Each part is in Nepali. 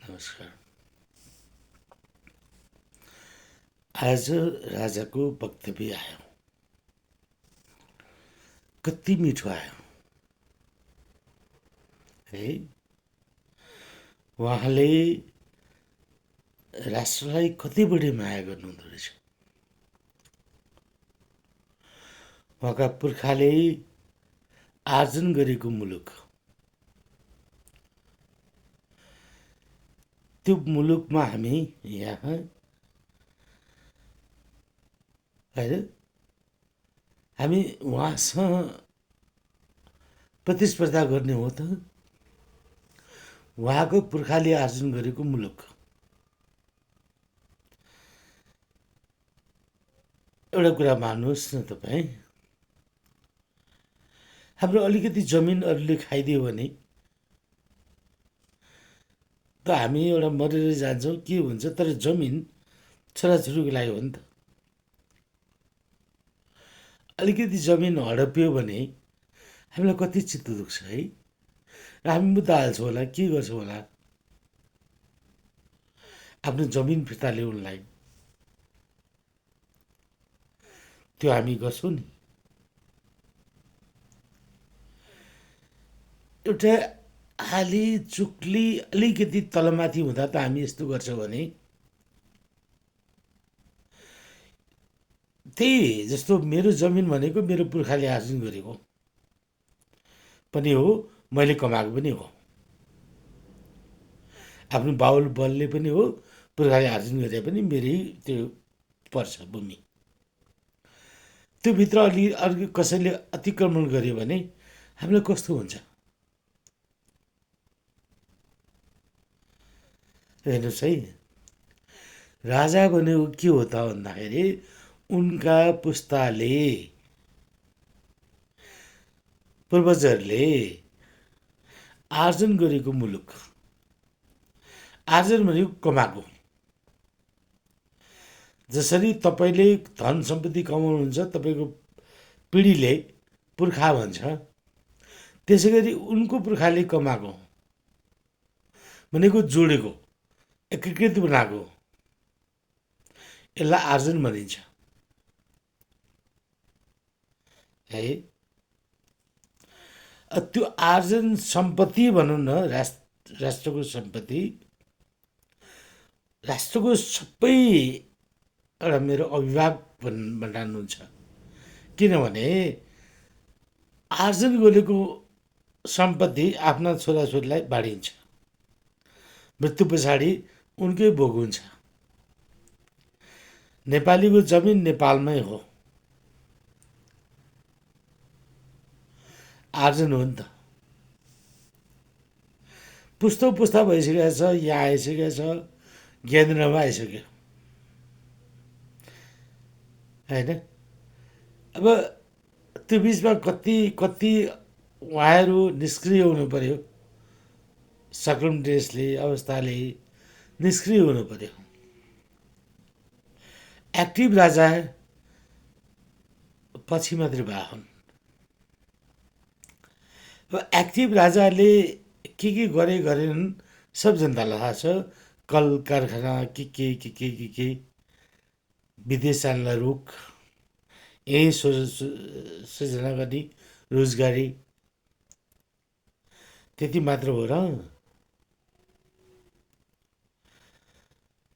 नमस्कार। आज राजाको वक्तव्य आयो, कति मिठो आयो है। उहाँले राष्ट्रलाई कति बढी माया गर्नुहुँदो रहेछ। उहाँका पुर्खाले आर्जन गरेको मुलुक, त्यो मुलुकमा हामी यहाँ होइन, हामी उहाँसँग प्रतिस्पर्धा गर्ने हो त। उहाँको पुर्खाले आर्जन गरेको मुलुक, एउटा कुरा मान्नुहोस् न तपाईँ, हाम्रो अलिकति जमिन अरूले खाइदियो भने त हामी एउटा मरेर जान्छौँ, के हुन्छ। तर जमिन छोराछोरीको लागि हो नि त। अलिकति जमिन हडप्यो भने हामीलाई कति चित्त दुख्छ है। र हामी मुद्दा हाल्छौँ होला, के गर्छौँ होला, आफ्नो जमिन फिर्ता ल्याउनलाई। त्यो हामी गर्छौँ नि। एउटा हाली चुक्ली अलिकति तलमाथि हुँदा त हामी यस्तो गर्छौँ भने, त्यही जस्तो मेरो जमिन भनेको मेरो पुर्खाले आर्जन गरेको पनि हो, मैले कमाएको पनि हो। आफ्नो बाहुल बलले पनि हो, पुर्खाले आर्जन गरे पनि मेरै त्यो पर्छ भूमि। त्यो भित्र अलि अर्को कसैले अतिक्रमण गर्यो भने हामीलाई कस्तो हुन्छ हेर्नुहोस् है। राजा भनेको के हो त भन्दाखेरि उनका पुस्ताले, पूर्वजहरूले आर्जन गरेको मुलुक। आर्जन भनेको कमाएको। जसरी तपाईँले धन सम्पत्ति कमाउनुहुन्छ, तपाईँको पिँढीले पुर्खा भन्छ, त्यसै गरी उनको पुर्खाले कमाएको भनेको जोडेको, एकीकृत बनाएको, यसलाई आर्जन भनिन्छ है। त्यो आर्जन सम्पत्ति भनौँ न, राष्ट्रको सम्पत्ति, राष्ट्रको सबै एउटा मेरो अभिभावक भन्नुहुन्छ। किनभने आर्जन गरेको सम्पत्ति आफ्ना छोराछोरीलाई बाँडिन्छ, मृत्यु पछाडि उनकै भोग हुन्छ। नेपालीको जमिन नेपालमै हो, आर्जन हो नि त। पुस्तौ पुस्ता भइसकेको छ, यहाँ आइसकेको छ, ज्ञानेन्द्रमा आइसक्यो होइन। अब त्यो बिचमा कति कति उहाँहरू निष्क्रिय हुनु पर्यो, सर्कमस्टेन्सले, अवस्थाले निष्क्रिय हुनु पर्यो। एक्टिभ राजा पछि मात्रै भए हुन्। अब एक्टिभ राजाले के गरेनन् सब जनतालाई थाहा छ। कल कारखाना के विदेश जानलाई रोक, यही सृजना गर्ने रोजगारी, त्यति मात्र हो र।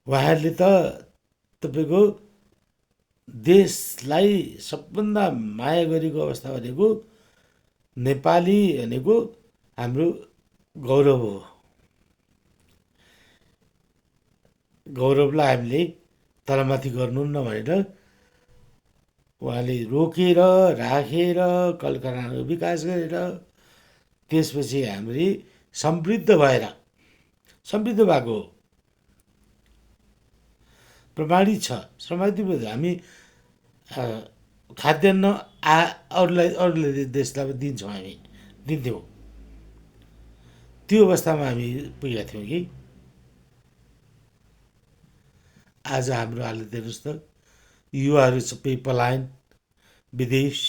उहाँहरूले त तपाईँको देशलाई सबभन्दा माया गरेको अवस्था भनेको नेपाली भनेको हाम्रो गौरव हो। गौरवलाई हामीले तलमाथि गर्नुहुन्न भनेर उहाँले रोकेर राखेर कलकारखानाको विकास गरेर त्यसपछि हामीले समृद्ध भएको हो। प्रमाणित छ, समृद्धि। हामी खाद्यान्न अरूलाई देशलाई दिन्छौँ, हामी दिन्थ्यौँ। त्यो अवस्थामा हामी पुगेका थियौँ कि आज हाम्रो हालत हेर्नुहोस् त। युवाहरू सबै पलायन, विदेश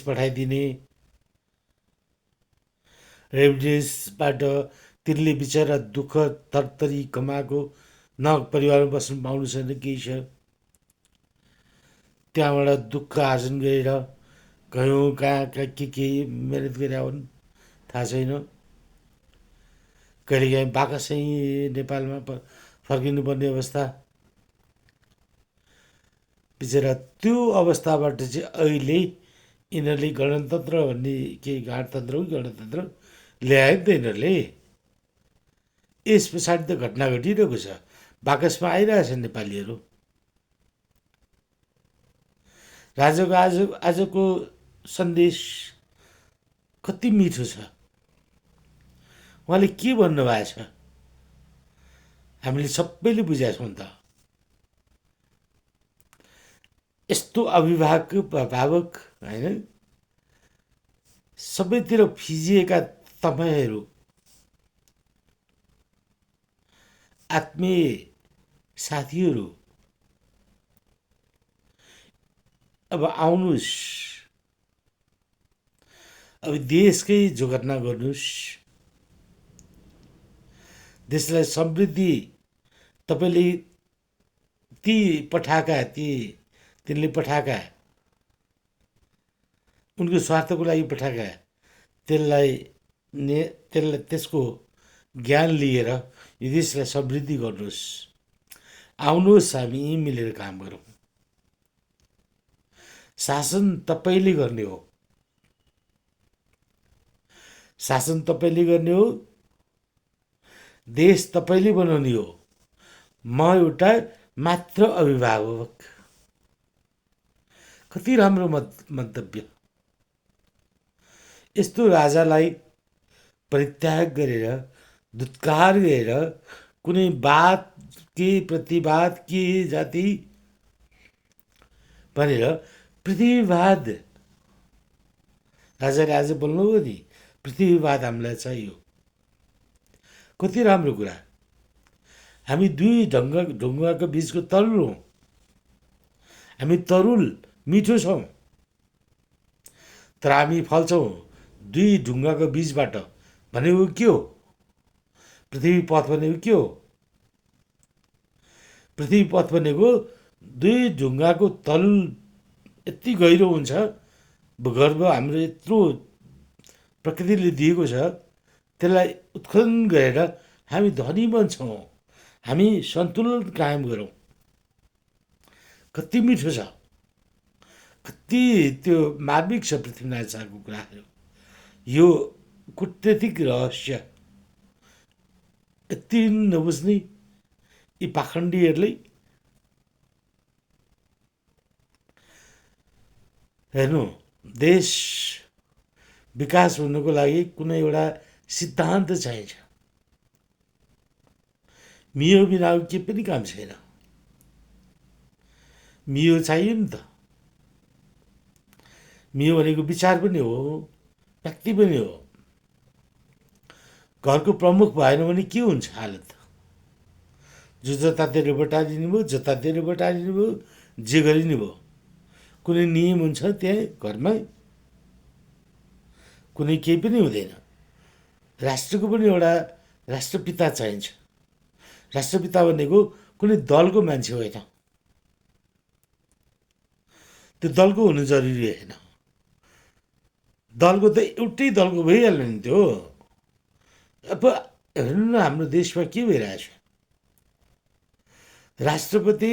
पठाइदिने, रेमिडेन्सबाट तिनले बिचरा दुःख तरतरी कमाएको न परिवारमा बस्नु पाउनु छैन, केही छ। त्यहाँबाट दुःख आर्जन गरेर कयौँ कहाँ के मिहिनेत गरेका हुन् थाहा छैन। कहिलेकाहीँ बाकसै नेपालमा फर्किनुपर्ने अवस्था। बिचरा त्यो अवस्थाबाट चाहिँ अहिले यिनीहरूले गणतन्त्र भन्ने के गणतन्त्र हो गणतन्त्र ल्यायो नि त यिनीहरूले। यस पछाडि त घटना घटिरहेको छ, बाकसमा आइरहेछ नेपालीहरू। राजाको आजको सन्देश कति मिठो छ। उहाँले के भन्नुभएको छ हामीले सबैले बुझेका छौँ त। यस्तो अभिभावक होइन, सबैतिर फिजिएका तपाईँहरू आत्मीय साथीहरू अब आउनुहोस्, अब देशकै जोगर्ना गर्नुहोस्, देशलाई समृद्धि तपाईँले तिनले पठाएका उनको स्वार्थको लागि पठाएका त्यसको ज्ञान लिएर यो देशलाई समृद्धि गर्नुहोस्। आउनुहोस्, हामी यहीँ मिलेर काम गरौँ। शासन तपाईँले गर्ने हो, शासन तपाईँले गर्ने हो, देश तपाईँले बनाउने हो। म एउटा मात्र अभिभावक। कति राम्रो मन्तव्य। यस्तो राजालाई परित्याग गरेर दुत्कार गरेर कुनै बात के प्रतिवाद के जाति भनेर पृथ्वीवाद राजाले आज बोल्नुभयो नि, पृथ्वीवाद हामीलाई चाहियो। कति राम्रो कुरा। हामी दुई ढुङ्गाको बिचको तरुल हौँ। हामी तरुल मिठो छौँ, तर हामी फल्छौँ दुई ढुङ्गाको बिचबाट। भनेको के हो? पृथ्वी पथ भनेको के हो? पृथ्वी पथ भनेको दुई ढुङ्गाको तल यति गहिरो हुन्छ, भूगर्भ हाम्रो यत्रो प्रकृतिले दिएको छ, त्यसलाई उत्खनन गरेर हामी धनी बन्छौँ, हामी सन्तुलन कायम गरौँ। कति मिठो छ, कति त्यो मार्मिक छ पृथ्वीनारायण शाहको कुराहरू। यो कूटनीतिक रहस्य यति नबुझ्ने यी पाखण्डीहरूले। हेर्नु, देश विकास हुनुको लागि कुनै एउटा सिद्धान्त चाहिन्छ। मियो बिना के पनि काम छैन। मियो चाहियो नि त। मियो भनेको विचार पनि हो, व्यक्ति पनि हो। घरको प्रमुख भएन भने के हुन्छ हालत? जो जतातिर बटारिने भयो, जतातिर बटारिने भयो, जे गरिने भयो। कुनै नियम हुन्छ त्यहाँ घरमा? कुनै केही पनि हुँदैन। राष्ट्रको पनि एउटा राष्ट्रपिता चाहिन्छ। राष्ट्रपिता भनेको कुनै दलको मान्छे होइन, त्यो दलको हुनु जरुरी होइन। दलको त एउटै दलको भइहाल्यो नि त्यो। अब हेर्नु न, हाम्रो देशमा के भइरहेछ? राष्ट्रपति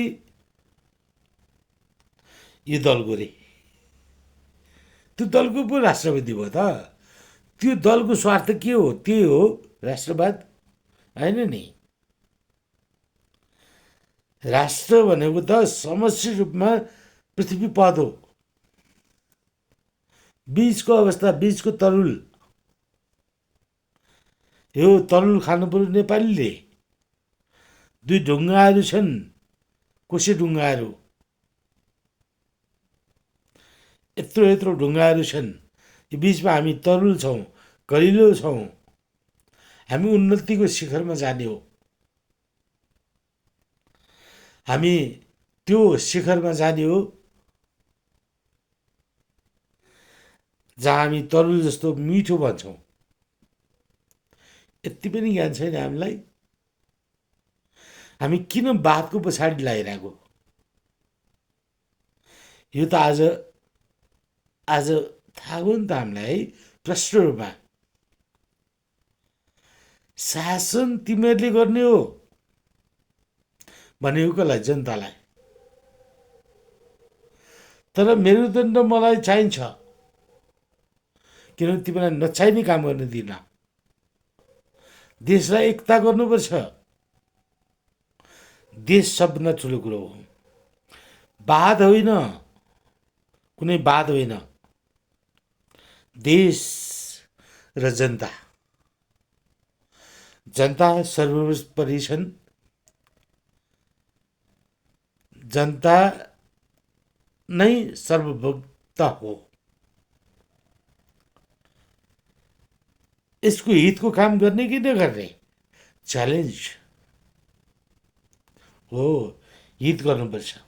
यो दलको रे, त्यो दलको पो राष्ट्रपति भयो त। त्यो दलको स्वार्थ के हो? त्यही हो राष्ट्रवाद, होइन नि। राष्ट्र भनेको त समष्टि रूपमा पृथ्वी पद हो। बीचको अवस्था, बीचको तरुल। यो तरुल खानु पर्यो नेपालीले। दुई ढुङ्गाहरू छन्, कोसे ढुङ्गाहरू, यत्रो ढुङ्गाहरू छन्। यो बिचमा हामी तरुल छौँ, कलिलो छौँ। हामी उन्नतिको शिखरमा जाने हो। हामी त्यो शिखरमा जाने हो जहाँ हामी तरुल जस्तो मिठो बन्छौँ। यति पनि ज्ञान छैन हामीलाई। हामी किन वादको पछाडि लागिरहेको? यो त आज आज थाहा भयो नि त हामीलाई है, प्रष्ट रूपमा। शासन तिमीहरूले गर्ने हो भनेको कसलाई? जनतालाई। तर मेरुदण्ड मलाई चाहिन्छ, किनभने तिमीलाई नचाहिने काम गर्न दिन। देशलाई एकता गर्नुपर्छ। देश सबभन्दा ठुलो कुरो हो। वाद होइन, कुनै वाद होइन। देश र जनता, जनता सर्वोपरि छन्। जनता नै सर्वभोक्ता हो। यसको हितको काम गर्ने कि नगर्ने च्यालेन्ज हो। हित गर्नुपर्छ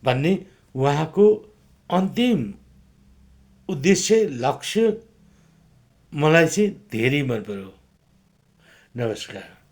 भन्ने उहाँको अन्तिम उद्देश्य, लक्ष्य मलाई चाहिँ धेरै मन पर्यो। नमस्कार।